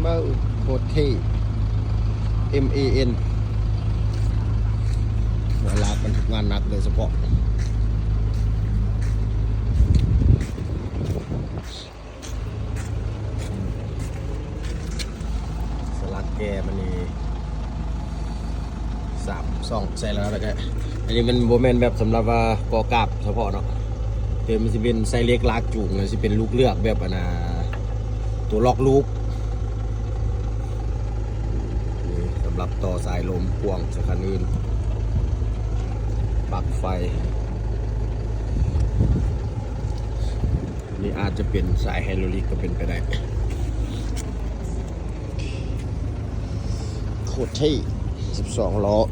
ໂຄດເທ່ ເອັມ ເອ ເອັນ ຫົວລາກບັນທຸກງານໜັກໂດຍສະເພາະ. ສະຫຼັກແກ່ມັນນີ້ສາມຊ່ອງໃສ່ແລ້ວ ແລ້ວກະ ອັນນີ້ມັນບໍ່ແມ່ນແບບສຳລັບວ່າກໍ່ກາບສະເພາະເນາະ ແຕ່ມັນຊິເປັນໃສ່ເຫຼັກລາກຈູງ ແລ້ວຊິເປັນລູກເລືອກແບບ ອັນນ່າ ຕົວລັອກລູກ. ນີ້ສຳລັບຕໍ່ສາຍລົມພ່ວງໃສ່ຄັນອື່ນ ປັກໄຟ. ນີ້ອາດຈະເປັນສາຍໄຮໂດຣລິກກໍເປັນໄປໄດ້. ໂຄດເທ່ ສິບສອງລໍ້.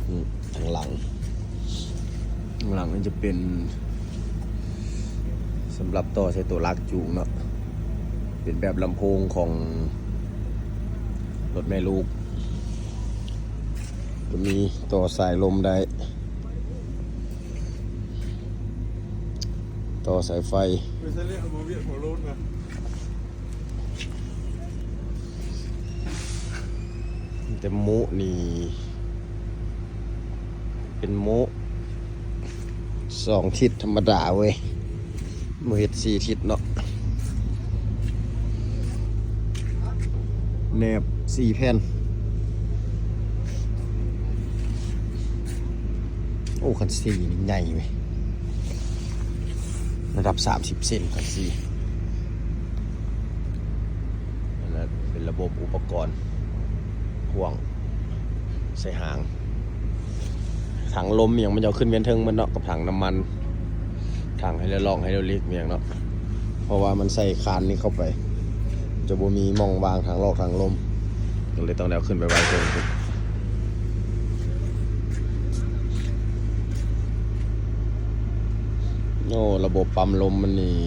ອືມ ທາງຫຼັງ ທາງຫຼັງນີ້ຈະເປັນສຳລັບຕໍ່ໃສ່ຕົວລາກຈູງເນາະ ເປັນແບບລຳໂພງຂອງລົດແມ່ລູກ ກໍມີຕໍ່ສາຍລົມໄດ້ ຕໍ່ສາຍໄຟ. ແຕ່ໂມະນີ້ເປັນໂມະສອງທິດທຳມະດາເວີຍ ບໍ່ເຮັດສີ່ທິດເນາະ ແໜບສີ່ແຜ່ນ. ໂອ້ ຄັນສີ່ນີ້ໃຫຍ່ເວີຍ ລະດັບສາມສິບເຊັນ ຄັນສີ່. ອັນນັ້ນເປັນລະບົບອຸປະກອນພ່ວງໃສ່ຫາງ ຖັງລົມອີ່ຫຍັງມັນຈະເອົາຂຶ້ນແມ່ນເທິງໝົດເນາະ ກັບຖັງນ້ຳມັນ ຖັງໄຮດຣອລອກ ໄຮດຣອລິກອີ່ຫຍັງເນາະ ເພາະວ່າມັນໃສ່ຄານນີ້ເຂົ້າໄປ ຈະບໍ່ມີໝ່ອງວາງຖັງລອກຖັງລົມ ກໍເລີຍຕ້ອງໄດ້ເອົາຂຶ້ນໄປໄວ້ເທິງ. ໂອ້ ລະບົບປ້ຳລົມມັນນີ້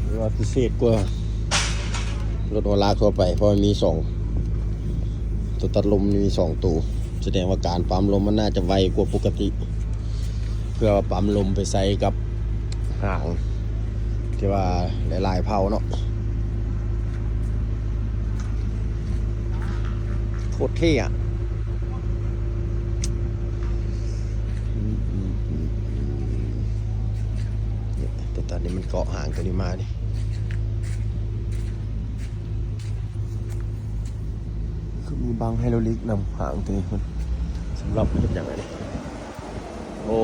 ຖືວ່າພິເສດກວ່າລົດຫົວລາກທົ່ວໄປ ເພາະມັນມີສອງ ຕົວຕັດລົມມີສອງໂຕ ສະແດງວ່າການປ້ຳລົມມັນໜ້າຈະໄວກວ່າປົກກະຕິ ເພື່ອປ້ຳລົມໄປໃສ່ກັບຫາງທີ່ວ່າຫຼາຍໆເຜົ່າເນາະ. ໂຄດເທ່ອະ ອືມ ອືມ ອືມ ອືມ ແຕ່ຕອນນີ້ມັນເກາະຫາງຕົວນີ້ມານີ້ ຄືມີບັງໄຮດຣອລິກນຳຫາງຕົວນີ້ ສຳລັບເຮັດຫຍັງອັນນີ້? ໂອ້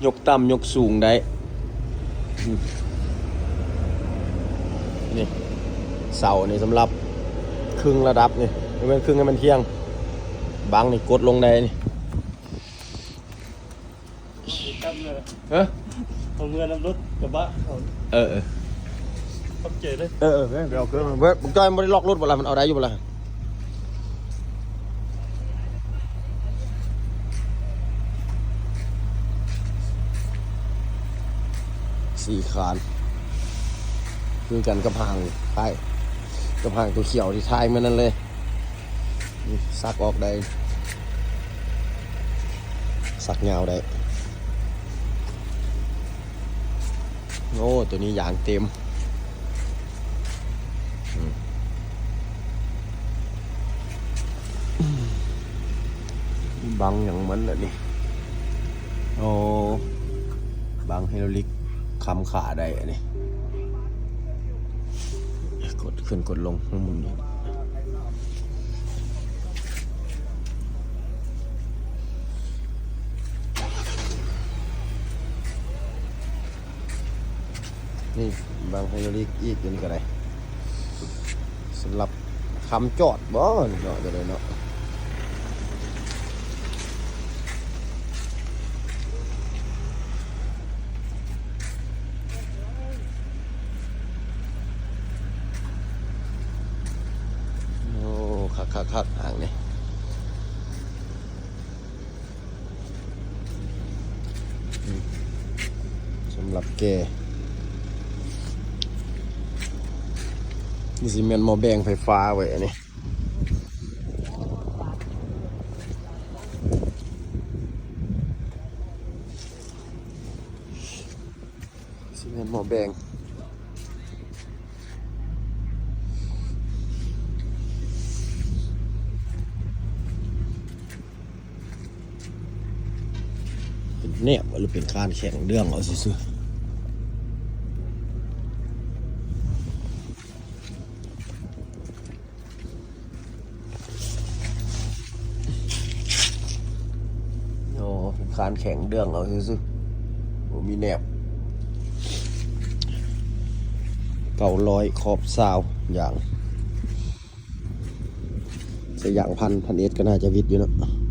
ຍົກຕ່ຳຍົກສູງໄດ້ ອືມ ນີ້ ເສົານີ້ສຳລັບຄຶ່ງລະດັບນີ້ ແມ່ນຄຶ່ງໃຫ້ມັນທ່ຽງ ບັງນີ້ກົດລົງໄດ້ນີ້. ຮະ? ເອົາເມືອນຳລົດກະບະເຂົາ. ເອີ ເອີ ຂອບໃຈເດີ. ເອີ ເອີ ໄປເອົາເຄື່ອງເບິ່ງ. ບັກຈ້ອຍມັນບໍ່ໄດ້ລັອກລົດບໍ່ລະ? ມັນເອົາໄດ້ຢູ່ບໍ່ລະ? ສີ່ຄານ ຄືກັນກັບຫາງທ້າຍ ກັບຫາງຕົວຂຽວທີ່ຖ່າຍມື້ນັ້ນເລີຍ. ນີ້ ສັກອອກໄດ້ ສັກຍາວໄດ້. ໂອ້ ໂຕນີ້ຢາງເຕັມ. ອືມ ບັງຫຍັງມັນລະນີ້? ໂອ້ ບັງໄຮໂດຣລິກຄ້ຳຂາໄດ້ອັນນີ້. ກົດຂຶ້ນກົດລົງ ໝູນຢູ່. ນີ້ບັງໄຮໂດຣລິກອີກ ຕົວນີ້ກໍໄດ້ ສຳລັບຄ້ຳຈອດບໍເນາະ ຕົວນີ້ເນາະ. ໂອ້ ຄັກໆໆ ຫາງນີ້. ປັບແກ່. ນີ້ຊິແມ່ນໝໍ້ແບງໄຟຟ້າເວີຍ ອັນນີ້. ຊິແມ່ນໝໍ້ແບງ. ເປັນແໜບ ຫຼືເປັນຄານແຂງເດືອງເອົາຊື່ໆ. ອໍ ເປັນຄານແຂງເດືອງເອົາຊື່ໆ ບໍ່ມີແໜບ. ເກົ້າຮ້ອຍ ຂອບຊາວ ຢາງ ໃສ່ຢາງພັນ ພັນເອັດ ກໍໜ້າຈະຫວິດຢູ່ເນາະ.